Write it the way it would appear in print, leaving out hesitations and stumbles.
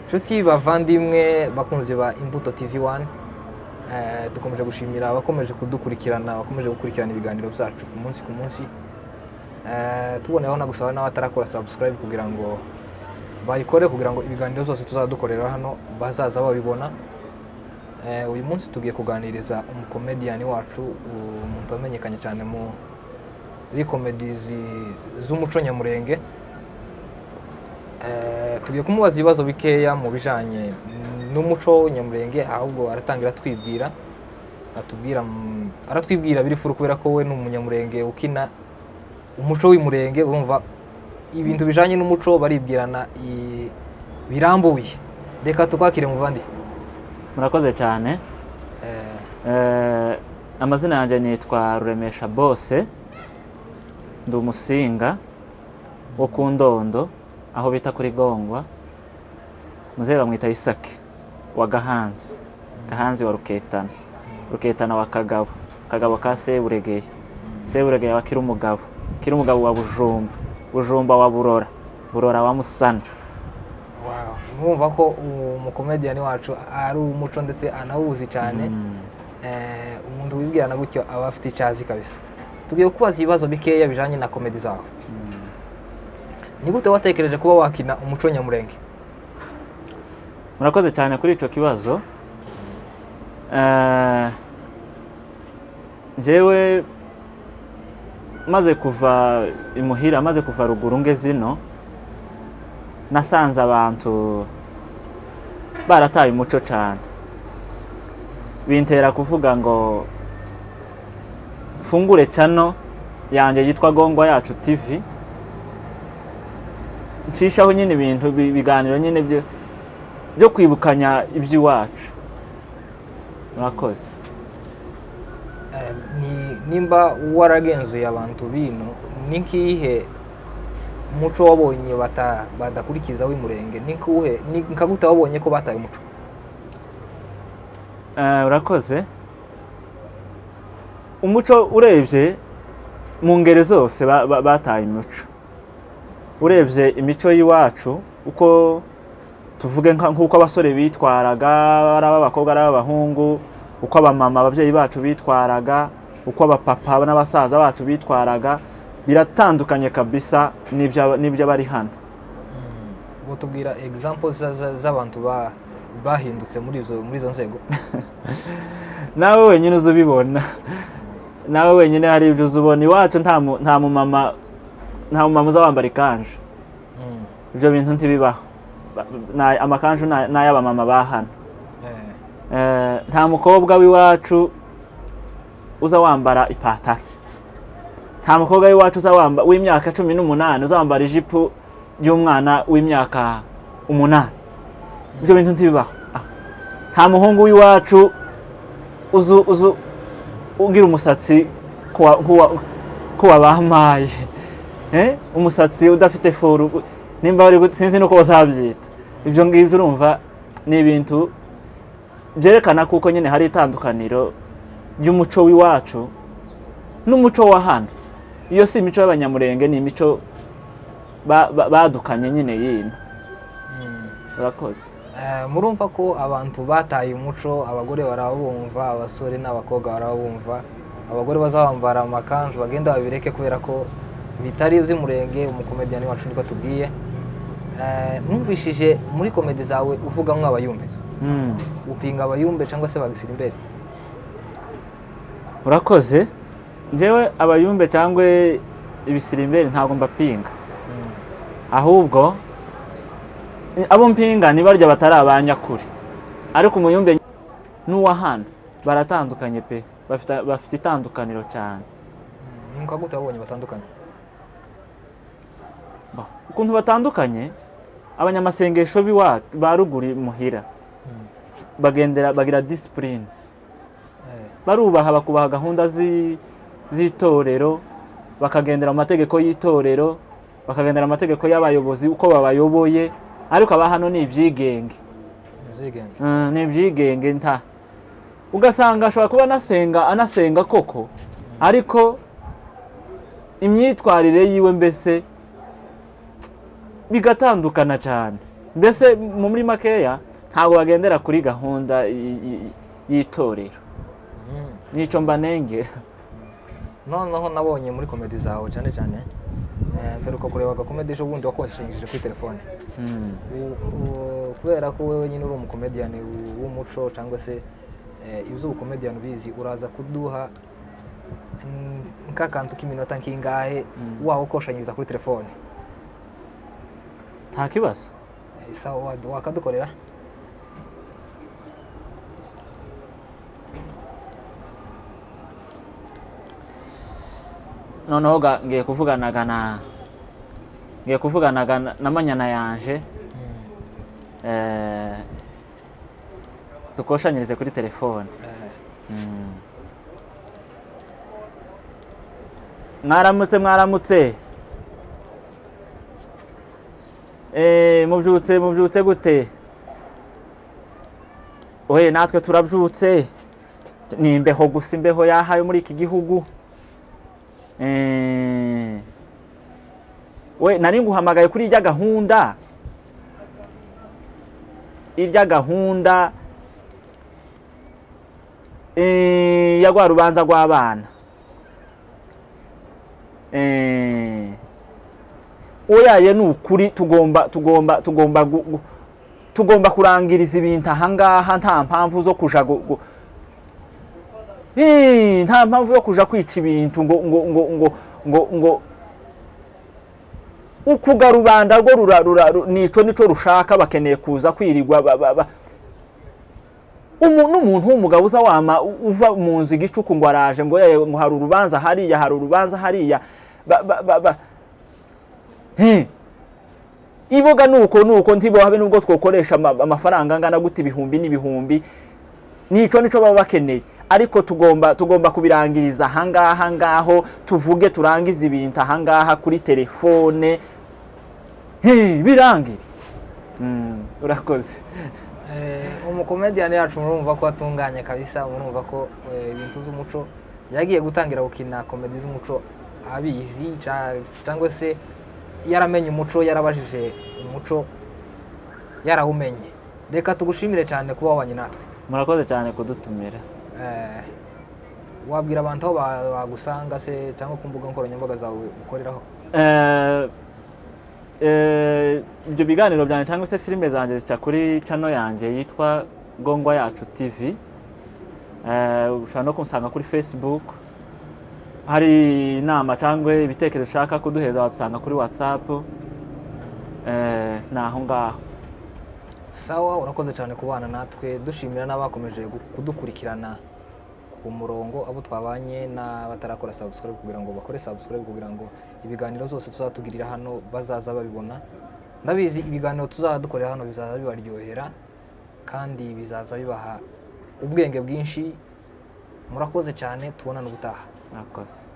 Nshuti bavandimwe, bakunzi ba Imbuto TV 1, dukomeje gushimira abakomeje kudukurikirana, abakomeje gukurikirana ibiganiro byacu ku munsi ku munsi. Tuboneyeho no gusaba n'abatarakora subscribe kugira ngo bayikore, kugira ngo ibiganiro byose tuzadukorera hano bazaza babibona. Uyu munsi tugiye kuganiriza umukomediyani wacu, umuntu wamenyekanye cyane muri komedi z'umuco nyamurenge. Tugiye kumubaza ibibazo bikeya mu bijanye n'umuco nyamurenge. Ahubwo aratangira atwibwira, atubwira aratwibwira biri full, kubera ko we ni umunyamurenge ukina umuco w'imurenge. Urumva ibintu bijanye n'umuco baribwirana birambuye. Reka tukwakire, muvandi. Murakoze cyane. Amazina yanjye nitwa Ruremesha Bose, ndi Umusinga wo ku Ndondo, aho bita kuri Gongwa. Muzehe bamwita Isaki wa Gahanzi, Gahanzi wa Ruketana, Ruketana wa Kagabo, Kagabo ka Seburegeye, Seburegeye wa Kirumugabo, Kirumugabo wa Bujumba, Bujumba wa Burora, Burora wa Musana. Wow. Mwumva ko umukomediyani wacu ari umuco ndetse anawuzi cyane. Umuntu wibwirana gutyo aba afite icyo azi kabisa. Tugiye kubaza ibibazo bikeya bijanye na komedi zawe. Ni gute watekereje kuba wakina umuco nyamurenge? Murakoze cyane kuri icyo kibazo. Njyewe maze kuva imuhira, maze kuva ruguru ngeze ino, nasanze abantu barataye umuco cyane, bintera kuvuga ngo mfungure channel yanjye yitwa Gongwa Yacu TV, nshishaho nyine ibintu ibiganiro nyine byo kwibukanya iby'iwacu. Murakoze. Ni nimba waragenzuye abantu bino, ni nkihe muco wabonye badakurikiza w'imurenge? Ni nkuhe, ni nka gute wabonye ko bataye umuco? Urakoze. Umuco urebye mu ngeri zose bataye umuco. Urebye imico y'iwacu, uko tuvuge nk'uko abasore bitwaraga, ari ab'abakobwa, ari ab'abahungu, uko abamama, ababyeyi bacu bitwaraga, uko abapapa n'abasaza bacu bitwaraga, biratandukanye kabisa n'ibyo bari hano. Tubwira example z'abantu bahindutse muri izo nzego. Nawe wenyine uza ubibona, nawe wenyine hari ibyo uza ubona. Iwacu nta mumama uza wambara ikanju. Ibyo bintu ntibibaho. Amakanju ni ay'abamama ba hano. Nta mukobwa w'iwacu uza wambara ipataro. Nta mukobwa w'iwacu uza w'imyaka 18 uza wambara ijipo y'umwana w'imyaka 8. Ibyo bintu ntibibaho. Nta muhungu w'iwacu uzu ugira umusatsi kuwa bampaye. Umusatsi udafite furu, nimba bari sinzi nuko bazabyita. Ibyo ngibyo urumva ni ibintu byerekana kuko nyine hari itandukaniro ry'umuco w'iwacu n'umuco wa hano. Iyo si imico y'Abanyamurenge, ni imico badukanye nyine yino. Urakoze. Murumva ko abantu bataye umuco. Abagore barabumva, abasore n'abakobwa barabumva. Abagore bazabambara amakanzu bagenda babireke, kubera ko bitari iby'umurenge. Umukomediyani wacu niko tubwiye. Numvishije muri komedi zawe uvuga nk'abayumbe. Upinga abayumbe cyangwa se bagisira imbere? Urakoze. Njyewe abayumbe cyangwa ibisirimberi ntabwo mbapinga, ahubwo abo mpinga ni barya batari abanyakuri. Ariko umuyumbe n'uwa hano baratandukanye pe, bafite itandukaniro cyane. Ni nka gute wabonye batandukanye? Ukuntu batandukanye, abanyamasengesho b'iwacu ba ruguru muhira bagendera, bagira discipline, barubaha, bakubaha gahunda z'itorero, bakagendera mu mategeko y'itorero, bakagendera mu mategeko y'abayobozi uko babayoboye. Ariko aba hano ni ibyigenge. Ibyigenge. Ni ibyigenge, nta ugasanga ashobora kuba anasenga koko, ariko imyitwarire yiwe mbese bigatandukana cyane. Mbese muri makeya ntabwo bagendera kuri gahunda y'itorero. Nico mbanengera. Noneho nabonye muri komedi zawe cyane cyane, mperuka kureba agakomedi ejo bundi wakoresheje kuri telefone. Kubera ko wowe nyine uri umukomediyani w'umuco cyangwa se iby'ubukomediyani ubizi, uraza kuduha nk'akantu k'iminota nk'ingahe wawe ukoshanyiriza kuri telefone? Nta kibazo. Sawa, wakadukorera. Noneho ngiye kuvuganaga na manyana yanje, dukoshanyirize kuri telefone. Mwaramutse, mwaramutse. Mubyutse, mubyutse gute? Oye, natwe turabyutse, ni imbeho gusa, imbeho yahaye muri iki gihugu. We nari nguhamagaye kuri irya gahunda, irya gahunda ya rwa rubanza rw'abana. Oyaye, ni ukuri tugomba kurangiriza ibintu ahangaha, nta mpamvu zo kuja nta mpamvu yo kuja kwica ibintu ngo ngo ngo ngo ngo ngo ukuga rubanda rwo rura rura nico nico rushaka, bakeneye kuza kwirirwa n'umuntu w'umugabo uza wama uva mu nzu igicuku ngo araje ngo yaye, ngo hari urubanza hariya, hari urubanza hariya, ba iboga nuko nuko ntibohabe nubwo twokoresha amafaranga angana gute, ibihumbi n'ibihumbi, nico nico baba bakeneye, ariko tugomba kubirangiriza ahangaha ngaho, tuvuge turangize ibintu ahangaha kuri telefone, birangire. Urakoze. Umukomediyani yacu murumva ko atunganye kabisa, murumva ko ibintu z'umuco yagiye gutangira gukina komedi z'umuco abizi, cyangwa se yaramenye umuco, yarabajije umuco, yarawumenye. Reka tugushimire cyane kuba wabanye natwe. Murakoze cyane kudutumira. Wabwira abantu aho bagusanga se cyangwa ku mbuga nkoranyambaga zawe ukoreraho? Ibyo biganiro byanjye cyangwa se filime zanjye zica kuri channel yanjye yitwa Gongwa Yacu TV. Ushobora no kunsanga kuri Facebook. Hari inama cyangwa ibitekerezo ushaka kuduheza wadusanga kuri WhatsApp. Ni aho ngaho. Sawa, urakoze cyane kubana natwe, dushimira n'abakomeje kudukurikirana ku murongo, abo twabanye n'abatarakora subscribe kugira ngo bakore subscribe, kugira ngo ibiganiro byose tuzatugirira hano bazaza babibona. Ndabizi ibiganiro tuzadukorera hano bizaza bibaryohera kandi bizaza bibaha ubwenge bwinshi. Murakoze cyane, tubonane ubutaha. Murakoze.